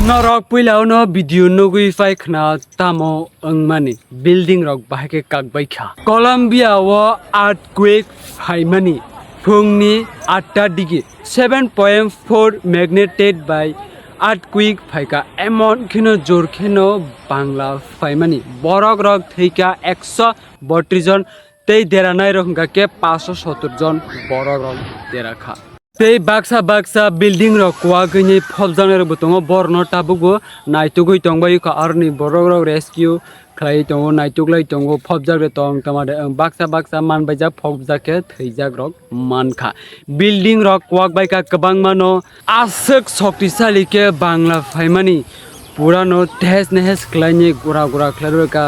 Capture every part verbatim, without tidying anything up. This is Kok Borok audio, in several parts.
Norok puila uno video nugwi phai khna tamo wngmani building rok bahai khe kakbai kha. Colombia o earthquake phaimani phungni atta digi seven point four magnitude by earthquake phaikha, emon kheno jor kheno bangla phaimani borok rok thwikha ekso botris jon tei deranai rok hwnkha khe paanch sho sottor jon borok rok dera kha. Tei baksa baksa building rok kuwagwini phobjaknai rokbo tongo, borokno tabukbo naitugwi tongbai kha, aroni borok rok rescue khlai tongo, naituklai tongo, phobjak de tong tama de, baksa baksa manbaijak phobjak khe thwijak rok mankha. Building rok kuwak bai kha kwbangma no, aswk shoktisali khe bangla phaimani pura no tehes nehes khlaini gura gura khlai rw kha,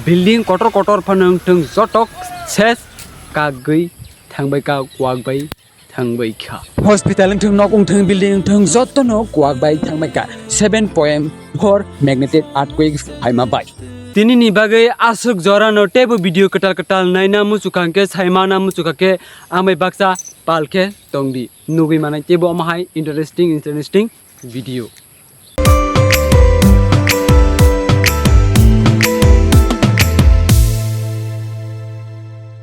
building kotor kotor phano wngthwng joto ses kagwi thangbai kha, kuwak bai thangbai kha. Hospital wngthwng, nok wngthwng, building wngthwng, jotono kuwak bai thangbai kha. Seven point four magnitude earthquake phaima bai. Tini ni bagwi aswk jorano teibo video kwtal kwtal naina muchukha hwnkhe, saimana muchukha khe, amai baksa pal khe tongdi. Nugwi manai teibo omo hai interesting, interesting video.